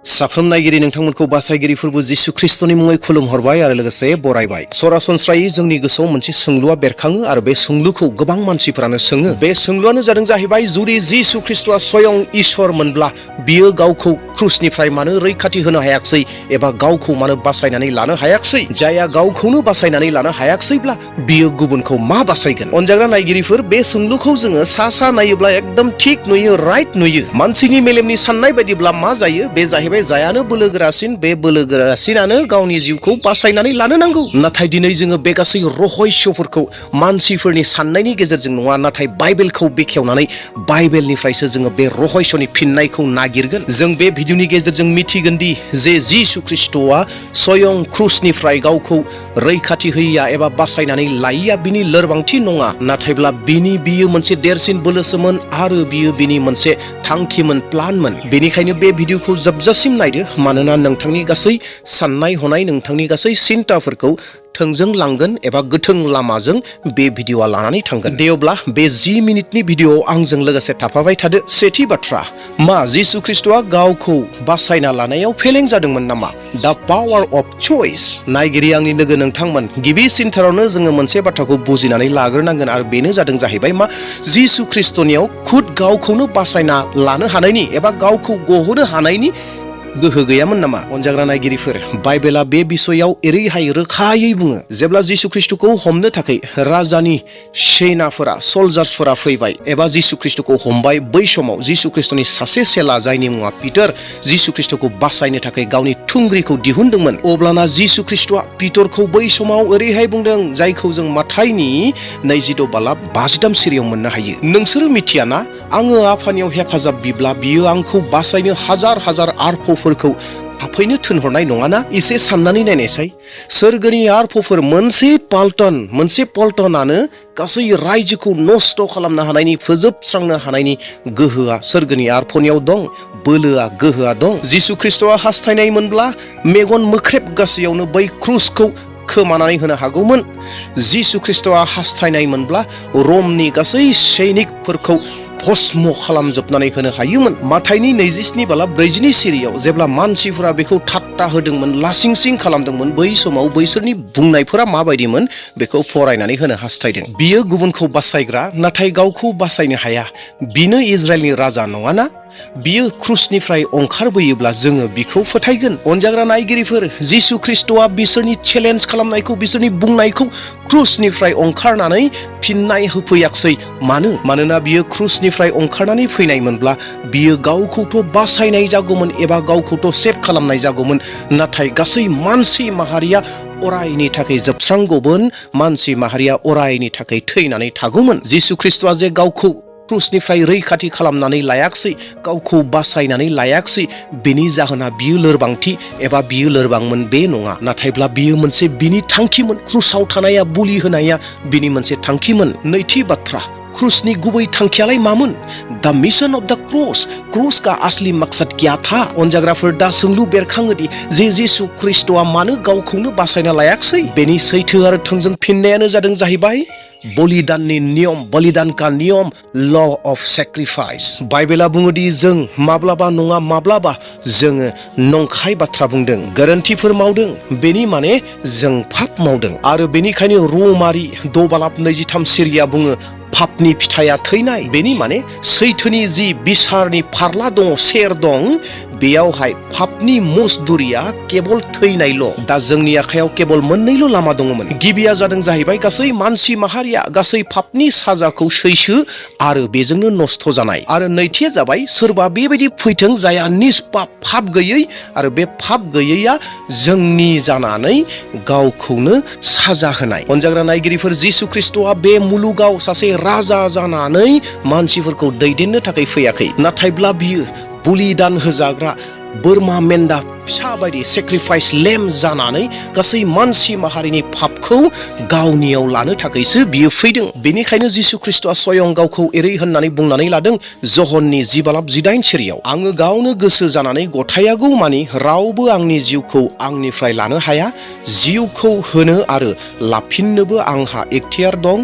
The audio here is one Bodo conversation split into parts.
साफ्रोम नायगिरि नोंथांमोनखौ बासायगिरि फोरबो जिसु ख्रिस्टनि मुङै खुलुमहरबाय आरो लोगोसे बरायबाय। सरासनस्रायै जोंनि गोसोआव मोनसे सोंलुआ बेरखाङो आरो बे सोंलुखौ गोबां मानसिफोरानो सोङो। बे सोंलुआनो जादों जाहैबाय, जुदि जिसु ख्रिस्टआ स्वयं इसोर मोनब्ला बियो गावखौ क्रुसनिफ्राय मानो रैखाथि होनो हायाखसै एबा गावखौ मानो बासायनानै लानो हायाखसै? जायहा गावखौनो बासायनानै लानो हायाखसैब्ला बियो गुबुनखौ मा बासायगोन? अनजाग्रा नायगिरिफोर, बे सोंलुखौ जोङो सा नायोब्ला एकदम थिक नुयो, राइट नुयो। मानसिनि मेलेमनि साननाय बायदिब्ला मा जायो? बे जाहैबाय जायानो बोलोगोरासिन, बे बोलोगोरासिनानो गावनि जिउखौ बासायनानै लानो नांगौ। नाथाय दिनै जोङो बे गासै रहस्यफोरखौ मानसिफोरनि साननायनि गेजेरजों नङा, नाथाय बाइबेलखौ बेखेवनानै बाइबेलनिफ्रायसो जोङो बे रहस्यनि फिननायखौ नागिरगोन। जों बे भिडिअनि गेजेरजों मिथिगोन दि जे जिसु ख्रिस्टआ स्वयं क्रुसनिफ्राय गावखौ रैखाथि होयिया एबा बासायनानै लायिया बिनि लोरबांथि नङा, नाथायब्ला बियो मोनसे देरसिन बोलोसोमोन आरो बिनि मोनसे थांखिमोन, प्लानमोन। बेनिखायनो बे भिडिअखौ जोबजासिम नायदो, मानोना नोंथांनि गासै साननाय हनाय, नोंथांनि गासै सिन्ताफोरखौ थोंजों लांगोन एबा गोथों लामाजों बे भिडिअआ लानानै थांगोन। दे अब्ला बे 10 मिनिटनि भिडिअआव आंजों लोगोसे थाफाबाय थादो। सेथि बाथ्रा, मा जिसु ख्रिस्टआ गावखौ बासायना लानायाव फेलें जादोंमोन नामा? दा पावार अफ चइस। नायगिरि आंनि लोगो नोंथांमोन, गिबि सिन्थारावनो जोङो मोनसे बाथ्राखौ बुजिनानै लाग्रोनांगोन आरो बेनो जादों जाहैबाय मा? जिसु ख्रिस्टनियाव खुद गावखौनो बासायना लानो हानायनि एबा गावखौ गहोनो हानायनि गोहो गैयामोन नामा? अनजाग्रा नायगिरिफोर, बाइबेला बे बिसयाव एरैहाय रोखायै बुङो, जेब्ला जिसु ख्रिस्टखौ हमनो थाखाय राजानि सेनाफोरा, सलजार्सफोरा फैबाय एबा जिसु ख्रिस्टखौ हमबाय, बै समाव जिसु ख्रिस्टनि सासे सेला जायनि मुङा पिटार, जिसु ख्रिस्टखौ बासायनो थाखाय गावनि थुंग्रिखौ दिहुनदोंमोन। अब्लाना जिसु ख्रिस्टआ पिटरखौ बै समाव ओरैहाय बुंदों, जायखौ जों माथाइनि 22:53 सिरियाव मोननो हायो। नोंसोरो मिथियाना, आङो आफानियाव हेफाजाब बिब्ला बियो आंखौ बासायनो हाजार हाजार आरफोरखौ थाफैनो थिनहरनाय नङाना? एसे साननानै नायनायसाय, सोरगोनि आरफोर मोनसे पल्टनानो गासै रायजोखौ नस्थ' खालामनो हानायनि, फोजोबस्रांनो हानायनि गोहोआ सोरगोनि आरफनियाव दं, बोलोआ, गोहोआ दं। जिसु ख्रिस्टआ हास्थायनायमोनब्ला मेगन मोख्रेब गासैयावनो बै क्रुसखौ खोमानानै होनो हागौमोन। जिसु ख्रिस्टआ हास्थायनायमोनब्ला रमनि गासै सैनिकफोरखौ भस्म खालामजोबनानै होनो हायोमोन। माथाइनि 27:42 सिरियाव जेब्ला मानसिफोरा बेखौ ठाट्टा होदोंमोन, लासिंसिं खालामदोंमोन, बै समाव बैसोरनि बुंनायफोरा माबायदिमोन बेखौ फरायनानै होनो हास्थायदों। बियो गुबुनखौ बासायग्रा, नाथाय गावखौ बासायनो हाया। बिनो इजराइलनि राजा नङाना? बियो क्रुसनिफ्राय ओंखारबोयोब्ला जोङो बिखौ फोथायगोन। अनजाग्रा नायगिरिफोर, जिसु ख्रिस्टआ बिसोरनि चेलेन्ज खालामनायखौ, बिसोरनि बुंनायखौ क्रुसनिफ्राय ओंखारनानै फिननाय होफैयाखसै। मानोना बियो क्रुसनिफ्राय ओंखारनानै फैनायमोनब्ला बियो गावखौथ' बासायनाय जागौमोन एबा गावखौथ' सेभ खालामनाय जागौमोन, नाथाय गासै मानसि माहारिया अरायनि थाखाय जोबस्रांगौमोन, मानसि माहारिया अरायनि थाखाय थैनानै थागौमोन। जिसु ख्रिस्टआ जे गावखौ क्रुसनिफ्राय रैखाथि खालामनानै लायाखसै, गावखौ बासायनानै लायाखसै, बेनि जाहोना बियो लोरबांथि एबा बियो लोरबांमोन बे नङा, नाथायब्ला बियो मोनसे बिनि थांखिमोन। क्रुसाव थानाया, बुलि होनाया बिनि मोनसे थांखिमोन। नैथि बाथ्रा, क्रूस की गुबै थांखियालाय मामोन? द मिशन ऑफ द क्रूस का असली मकसद क्या था? अनजाग्राफोर, दा सोंलु बेरखाङोदि जे जिसु ख्रिस्टआ मानो गावखौनो बासायना लायाखसै? बेनि सैथो आरो थोंजों फिननायानो जादों जाहैबाय बलिदाननि नियम, बलिदान का नियम, लॉ ऑफ सैक्रिफाइस। बाइबेला बुङोदि जों माब्लाबा नङा माब्लाबा जोङो नंखाय बाथ्रा बुंदों, गोरोन्थिफोर मावदों, बेनि माने जों पाप मावदों। आरो बेनिखायनो रमारि 2:23 सिरिया बुङो, पापनि फिथाइया थैनाय। बेनि माने सैथोनि जि बिसारनि फारला दङ, सेर दं, बेयावहाय पापनि मजदुरिया केबल थैनायल'। दा जोंनि आखायाव केबल मोननैल' लामा दङमोन। गिबिया जादों जाहैबाय गासै मानसि माहारिया गासै पापनि साजाखौ सैसो आरो बेजोंनो नस्थ' जानाय। आरो नैथिया जाबाय सोरबा बेबायदि फैथों जायहा निष्पाप, पाप गैयै, आरो बे पाप गैयैया जोंनि जानानै गावखौनो साजा होनाय। अनजाग्रा नायगिरिफोर, जिसु ख्रिस्टआ बे मुलुगाव सासे राजा जानानै मानसिफोरखौ दैदेननो थाखाय फैयाखै, नाथायब्ला बियो बलिदान होजाग्रा बोरमा मेन्दा फिसा बायदि सेक्रिफाइस लेम जानानै गासै मानसि माहारिनि पापखौ गावनियाव लानो थाखायसो बियो फैदों। बेनिखायनो जिसु ख्रिस्टआ स्वयं गावखौ एरै होननानै बुंनानै लादों जहननि 10:9 आङो गावनो गोसो जानानै गथायागौ मानि रावबो आंनि जिउखौ आंनिफ्राय लानो हाया, जिउखौ होनो आरो लाफिननोबो आंहा एखतियार दं।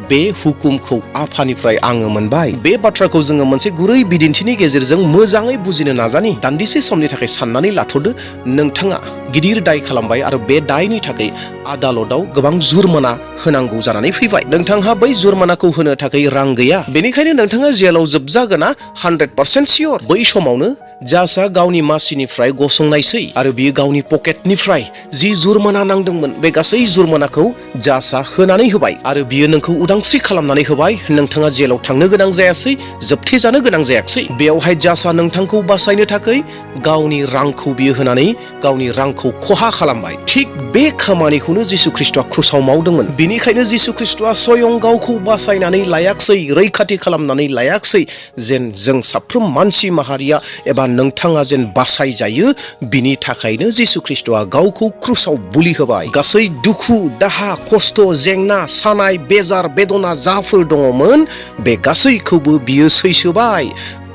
बे हुकुमखौ आफानिफ्राय आङो मोनबाय। बे बाथ्राखौ जोङो मोनसे गुरै बिदिन्थिनि गेजेरजों मोजाङै बुजिनो नाजानि। दान्दिसे समनि थाखाय साननानै लाथ'दो। नोंथाङा गिदिर दाय खालामबाय आरो बे दायनि थाखाय आदालताव गोबां जुर्माना होनांगौ जानानै फैबाय। नोंथांहा बै जुर्मानाखौ होनो थाखाय रां गैया, बेनिखायनो नोंथाङा जेलाव जोबजागोना 100% सियर। बै समावनो जाजआ गावनि मासिनिफ्राय गसंनायसै आरो बियो गावनि पकेटनिफ्राय जि जुर्माना नांदोंमोन बे गासै जुर्मानाखौ जाजआ होनानै होबाय आरो बियो नोंखौ उदांस्रि खालामनानै होबाय। नोंथाङा जेलाव थांनो गोनां जायासै, जोबथेजानो गोनां जायासै। बेयावहाय जाजआ नोंथांखौ बासायनो थाखाय गावनि रांखौ बियो होनानै गावनि रांखौ खहा खालामबाय। थिग बे खामानिखौनो जिसु ख्रिस्टआ क्रुसाव मावदोंमोन। बेनिखायनो जिसु ख्रिस्टआ स्वयं गावखौ बासायनानै लायाखसै, रैखाथि खालामनानै लायाखसै, जेन जों साफ्रोम मानसि माहारिया एबा नोंथाङा जेन बासायजायो। बिनि थाखायनो जिसु ख्रिस्टआ गावखौ क्रुसाव बुलि होबाय। गासै दुखु दाहा खस्थ जेंना सानाय बेजार बेदना जाफोर दङमोन बे गासैखौबो बियो सैसोबाय।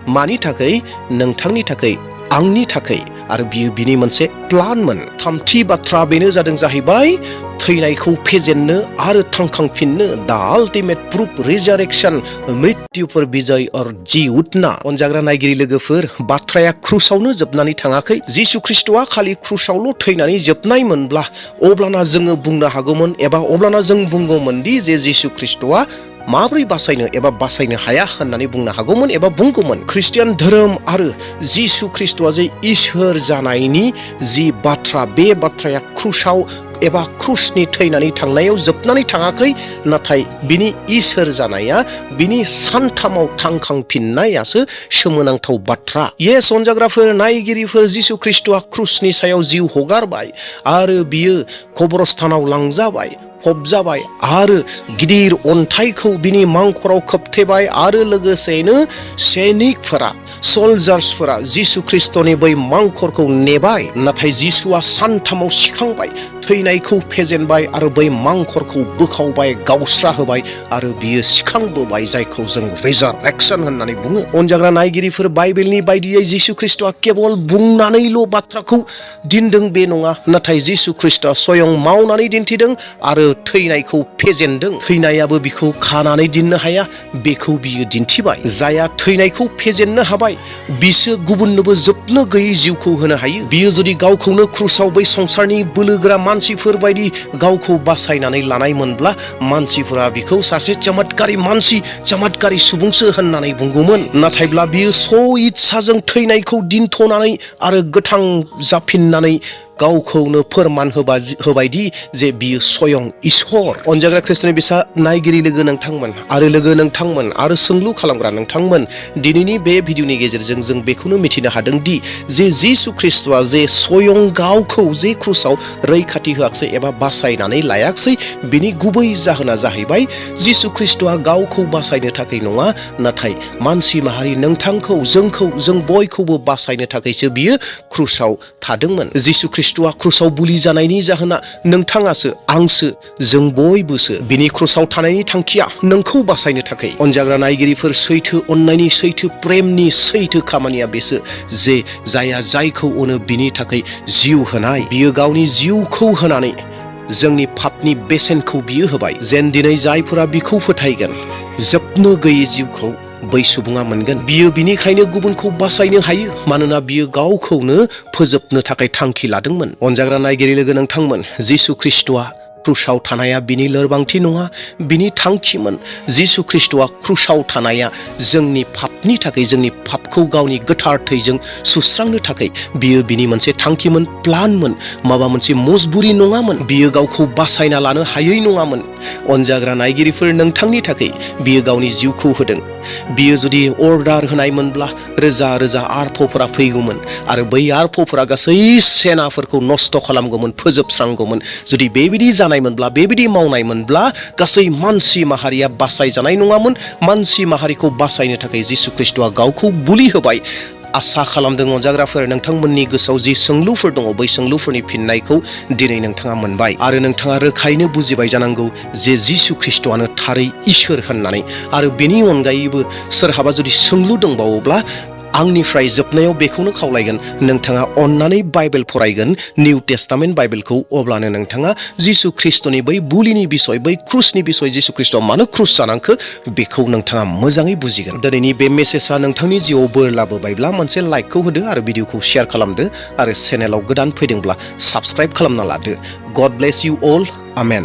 मानि थाखाय? नोंथांनि थाखाय, आंनि थाखाय। आरो बियो बिनि मोनसे प्लानमोन। थामथि बाथ्रा बेनो जादों जाहैबाय थैनायखौ फेजेननो आरो थांखांफिननो। दा आल्टिमेट प्रुफ रिजारेक्शन, मृत्युफोर बिजय और जी उठना। अनजाग्रा नायगिरि लोगोफोर, बाथ्राया क्रुसावनो जोबनानै थाङाखै। जिसु ख्रिस्टआ खालि क्रुसावल' थैनानै जोबनाय मोनब्ला अब्लाना जोङो बुंनो हागौमोन एबा अब्लाना जों बुंगौमोन दि जे जिसु ख्रिस्टआ माब्रै बासायनो एबा बासायनो हाया होननानै बुंनो हागौमोन एबा बुंगौमोन। ख्रिस्टियान धोरोम आरो जिसु ख्रिस्टआ जे इसोर जानायनि जि बाथ्रा, बे बाथ्राया क्रुसाव एबा क्रुसनि थैनानै थांनायाव जोबनानै थाङाखै, नाथाय बिनि इसोर जानाया, बिनि सानथामाव थांखांफिननायासो सोमोनांथाव बाथ्रा। येस अनजाग्राफोर नायगिरिफोर, जिसु ख्रिस्टआ क्रुसनि सायाव जिउ हगारबाय आरो बियो कब्रस्थानाव लांजाबाय, फबजाबाय आरो गिदिर अन्थाइखौ बिनि मांखराव खोबथेबाय आरो लोगोसेनो सैनिकफोरा, सलजार्सफोरा जिसु ख्रिस्टनि बै मांखरखौ नेबाय। नाथाय जिसुआ सानथामाव सिखांबाय, थैनायखौ फेजेनबाय आरो बै मांखरखौ बोखावबाय, गावस्रा होबाय आरो बियो सिखांबोबाय, जायखौ जों रिजारेक्शन होननानै बुङो। अनजाग्रा नायगिरिफोर, बाइबेलनि बायदियै जिसु ख्रिस्टआ केवल बुंनानैल' बाथ्राखौ दिनदों बे नङा, नाथाय जिसु ख्रिस्टआ स्वयं मावनानै दिन्थिदों आरो थैनायखौ फेजेनदों। थैनायाबो बिखौ खानानै दिननो हाया, बेखौ बियो दिन्थिबाय। जायहा थैनायखौ फेजेननो हाबाय बिसो गुबुननोबो जोबनो गैयै जिउखौ होनो हायो। बियो जुदि गावखौनो क्रुसाव बै संसारनि बोलोगोरा मानसिफोर बायदि गावखौ बासायनानै लानाय मोनब्ला मानसिफोरा बिखौ सासे चमत्कारि मानसि, चमत्कारि सुबुंसो होननानै बुंगौमोन। नाथायब्ला बियो इच्छाजों थैनायखौ दिनथ'नानै आरो गोथां जाफिननानै गावखौनो फोरमान होबायदि जे बियो स्वयं इसोर। अनजाग्रा ख्रिस्टनि बिसा नायगिरि लोगो नोंथांमोन आरो सोंलु खालामग्रा नोंथांमोन, दिनैनि बे भिडिअनि गेजेरजों जों बेखौनो मिथिनो हादों दि जे जिसु ख्रिस्टआ जे स्वयं गावखौ जे क्रुसाव रैखाथि होआखसै एबा बासायनानै लायाखसै, बिनि गुबै जाहोना जाहैबाय जिसु ख्रिस्टआ गावखौ बासायनो थाखाय नङा, नाथाय मानसि माहारि नोंथांखौ, जोंखौ, जों बयखौबो बासायनो थाखायसो बियो क्रुसाव थादोंमोन। जिसु ख्रिस्टआ क्रुसाव बुलि जानायनि जाहोना नोंथाङासो, आंसो, जों बयबोसो। बिनि क्रुसाव थानायनि थांखिया नोंखौ बासायनो थाखाय। अनजाग्रा नायगिरिफोर, सैथो अननायनि, सैथो प्रेमनि, सैथो खामानिया बेसो जे जायहा जायखौ अनो बिनि थाखाय जिउ होनाय। बियो गावनि जिउखौ होनानै जोंनि पापनि बेसेनखौ बियो होबाय, जेन दिनै जायफोरा बिखौ फोथायगोन जोबनो गैयै जिउखौ बै सुबुङा मोनगोन। बियो बिनिखायनो गुबुनखौ बासायनो हायो, मानोना बियो गावखौनो फोजोबनो थाखाय थांखि लादोंमोन। अनजाग्रा नायगिरि लोगो नोंथांमोन, जिसु ख्रिस्टआ क्रुसाव थानाया बिनि लोरबांथि नङा, बिनि थांखिमोन। जिसु ख्रिस्टआ क्रुसाव थानाया जोंनि पापनि थाखाय, जोंनि पापखौ गावनि गोथार थैजों सुस्रांनो थाखाय बियो बिनि मोनसे थांखिमोन, प्लानमोन, माबा मोनसे मजबुरि नङामोन। बियो गावखौ बासायना लानो हायै नङामोन। अनजाग्रा नायगिरिफोर, नोंथांनि थाखाय बियो गावनि जिउखौ होदों। बियो जुदि अर्डार होनायमोनब्ला रोजा रोजा आरफफोरा फैगौमोन आरो बै आरफफोरा गासै सेनाफोरखौ नस्थ' खालामगौमोन, फोजोबस्रांगौमोन। जुदि बेबायदि जानायमोनब्ला, बेबायदि मावनायमोनब्ला गासै मानसि माहारिया बासायजानाय नङामोन। मानसि माहारिखौ बासायनो थाखाय जिसु ख्रिस्टआ गावखौ बुलि होबाय। आसा खालामदों अनजाग्राफोर नोंथांमोननि गोसोआव जि सोंलुफोर दङ बै सोंलुफोरनि फिननायखौ दिनै नोंथाङा मोनबाय आरो नोंथाङा रोखायैनो बुजिबाय जानांगौ जे जिसु ख्रिस्ट'आनो थारै इसोर होननानै आरो बेनि अनगायैबो सोरहाबा जुदि सोंलु दंबावोब्ला आंनिफ्राय जोबनायाव बेखौनो खावलायगोन नोंथाङा अन्नानै बाइबेल फरायगोन निउ टेस्टामेन्ट बाइबेलखौ अब्लानो नोंथाङा जिसु ख्रिस्ट'नि बै बुलिनि बिसय बै क्रुसनि बिसय जिसु ख्रिस्ट'आ मानो क्रुस जानांखो बेखौ नोंथाङा मोजाङै बुजिगोन। दिनैनि बे मेसेजआ नोंथांनि जिउआव बोर लाबोबायब्ला मोनसे लाइकखौ होदो आरो भिडिअखौ शेयार खालामदो आरो चेनेलाव गोदान फैदोंब्ला साबस्क्राइब खालामना लादो। गड ब्लेस इउ अल। आमेन।